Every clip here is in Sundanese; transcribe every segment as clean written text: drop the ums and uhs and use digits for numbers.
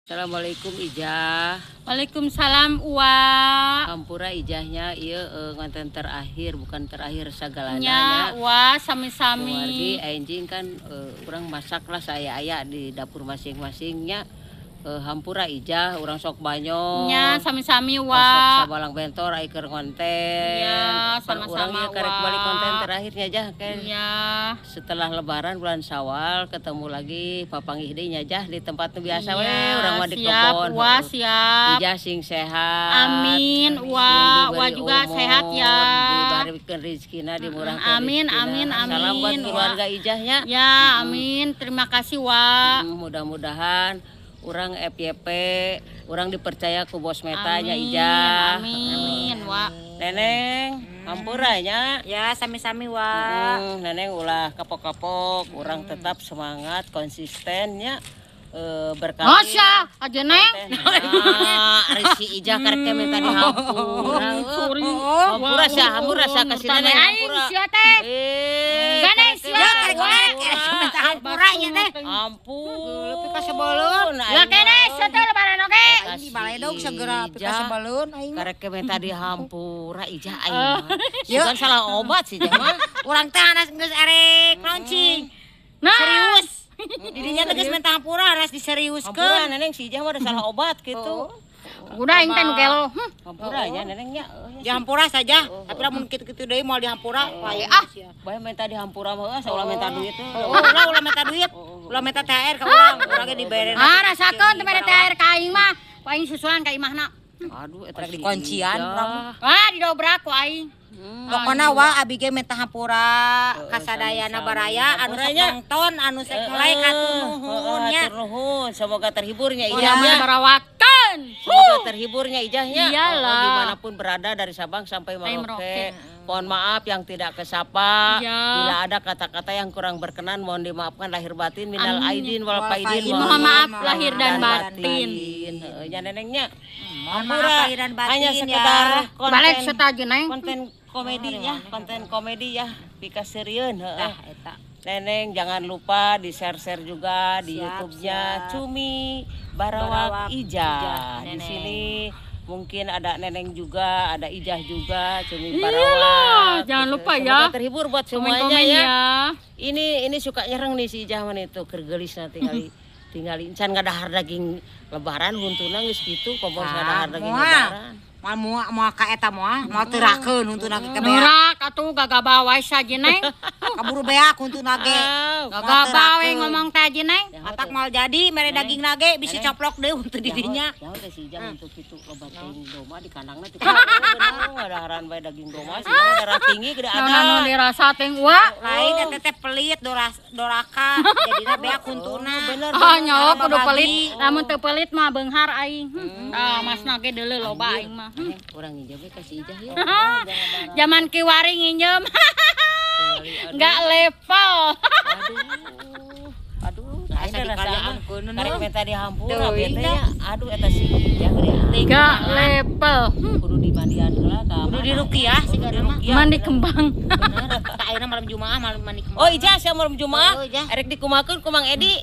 Assalamualaikum, Ijah. Waalaikumsalam, Uwa. Hampura, Ijahnya, ieu konten terakhir, bukan terakhir sagalana Nya, nya. Uwa, sami-sami. Kumargi enjing kan urang masak lah saya aya di dapur masing-masingnya. Hampura, Ijah, urang sok banyak. Nya, sami-sami, Sok Wa. Sabalang bentor ai keur konten. Iya, Pan sama-sama, urang ieu karek Wa. Balik konten terakhirnya, Jah, ke Iya. setelah Lebaran bulan Syawal ketemu lagi, papanggih deui nya, Jah, di tempat nu biasa we Iya, urang mah di siap, kebon. Wa, Heuh. siap. Ijah sing sehat. Amin, Wa. Sing Wa diberi juga umur, sehat ya. dibarikeun rezekina, dimurahkeun Amin, rezekina. Amin, Salam buat amin, Wa. Keluarga Ijahnya. Ya, amin. Terima kasih, Wa. Mudah-mudahan urang FYP, urang dipercaya ku Bos Meta nya, Amin, Ijah. amin, Wa. Neneng, hampura nya. Ya, sami-sami, Wa. Neneng ulah kapok-kapok, urang tetap semangat, konsistennya berkali. Masya, aja, Neng. Nah, ari si Ijah karek minta dihampura. Sorry. Hampura sia, hampura sia ka si Neneng, Aing hampura. sia teh. Eh, Ganeng karek sia. Ya, karek Wa. minta hampura nya teh. Ampun. Lebih ka sebelun. Lah kene sia teh lebaran oge. Aing di baledog segera pika sebelun aing mah. Karek minta dihampura Ijah aing mah. Sugan salah obat sih Ijah mah. Urang teh anas geus erek launching. Nah, Serius. Didinya teh geus minta hampura harus Hampura diseriuskeun. Neneng, si Ijah mah udah salah obat gitu. Udah aing teh nu gelo. Hampura nya, Nenengnya. Dihampura saja, tapi lamun kitu-kitu deui moal dihampura. Ah, Bae minta dihampura mah heuh, saulah minta duit. Oh, ulah ulah minta duit. Ulah minta THR ka urang, urang ge dibere. Ah, rasakeun teu mere THR ka aing mah. Ku aing susulan ka imahna. Aduh, eta Rek si dikuncian Ijah. urang mah. Wah, didobrak ku aing. Pokona, Wa, abi ge minta hampura ka sadayana Sami-sami. Baraya anu sok Hampuranya. nonton, anu sok like, hatur nuhun nya. Hatur nuhun, semoga terhiburnya Ulah Ijahnya. barawakan. Semoga terhiburnya Ijahnya. Iyalah. Oh, dimanapun berada dari Sabang sampai Sampai Merauke. Merauke. Mohon maaf yang tidak kesapa. Iya. Bila ada kata-kata yang kurang berkenan, mohon dimaafkan lahir batin, minal Amin. aidin wal Wal faidin. faidin. Mohon maaf lahir dan batin. Heeh, nya, Nenengnya. Mohon maaf lahir dan batin Hanya ya. sekedar konten. Balik serta aja, Neng. Konten komedi ya, konten komedi ya, pikaseurieun heuh. Tah eta. Neneng jangan lupa di share-share juga di Siap, YouTube-nya siap. Cumi Barawak Barawak Ijah. Ijah, Di Neneng. sini mungkin ada Neneng juga, ada Ijah juga, Cumi Iyalah, Barawak. jangan Gitu. lupa Semoga ya. terhibur buat semuanya Komen-komen ya. ya. Ini suka nyerang nih si Ijah mah itu, keur geulis nanti kali tinggal encan ngadahar daging Lebaran, huntuna geus kitu, kompor ngadahar daging Moal. Lebaran. Moal moal moal ka eta moal, moal terakeun huntuna ge beak. Nurak atuh gagabah wae saja, Neng. Kaburu beak huntuna ge. Ah, Gagabah we ngomong teh aja, Neng. Matak moal jadi mere daging nage bisi coplok deui huntu di dinya. Ya teh si Ijah untuk itu loba teuing domba di kandangna teh bener ngadaharan bae daging domba sih darah tinggi gede Naon anu ada. dirasa teh, Wa. Lain eta teh pelit doras doraka jadina beak huntuna. Bener. Ah, nyawa kudu Babagi. pelit. Lamun teu pelit mah beunghar aing. Ah, masna ge deuleu loba aing mah. Urang nginjem we ka si Ijah yuk. Zaman kiwari nginjem. Enggak level. Aduh. Aduh, Asa lain dikalyaan rasaan. keuneu. Karek minta dihampura Teuing teh ya. Aduh, eta si Ijah gede teuing. Enggak level. Kudu dimandian heula ka. Kudu dirukiah sigana mah. Mandi kembang. Bener. Tah ayeuna malam Jumaah malam mandi kembang. Oh, Ijah sia malam Jumaah. Oh, Ijah. Erek dikumakeun ku Mang Edi.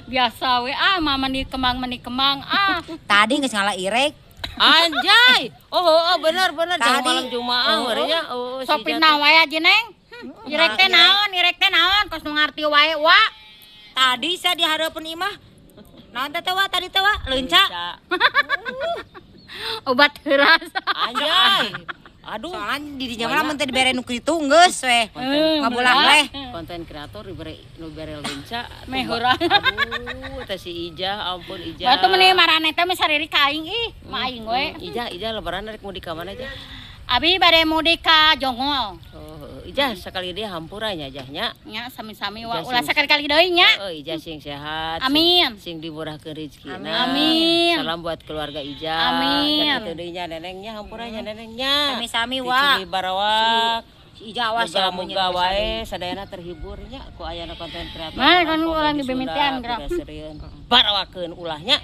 Biasa we ah mah mandi kembang, mandi kembang ah. Tadi geus ngala irek. Anjay. Oh, bener bener jangan Tadi. malam Jumaah warenya. Oh, si Sok Ijah teh. fitnah wae aja, Neng. Irek teh naon, irek teh naon, kos nu ngarti wae, Wa. Tadi saya di hareupeun imah. Naon teh teh, Wa, tadi teh, Wa? Leunca. Leunca. Obat heuras. Anjay. Aduh. Soalnya di dinya mah lamun teh dibere nu kitu geus we. Ngabulah leh. Konten kreator dibere nu bere lenca. Meh hurang. Aduh, teh si Ijah, ampun Ijah. Batu meni marane teh meni sariri ka aing ih, mah aing we. Ijah, Ijah Lebaran rek mudik ka mana aja? Abi bade mudik ka Jonggol. Oh, Ijah sekali dia hampuranya Ijahnya. Nya, sami-sami, Wa. Ijah Ulah sing- sakali-kali deui nya. Oh, Ijah sing sehat. Amin. Sing dimurahkeun rezekina. Amin. Salam buat keluarga Ijah. Amin. Ya kitu deui nya, Nenengnya, hampuranya Nenengnya. Sami-sami, Di Wa. Cumi Barawak. Si Ijah awas ya lamun Muga wae sadayana terhiburnya ku ayana konten kreator. Nah, kan komedi urang Sunda, dibemitian, gerak. tidak serieun. Barawakeun ulahnya.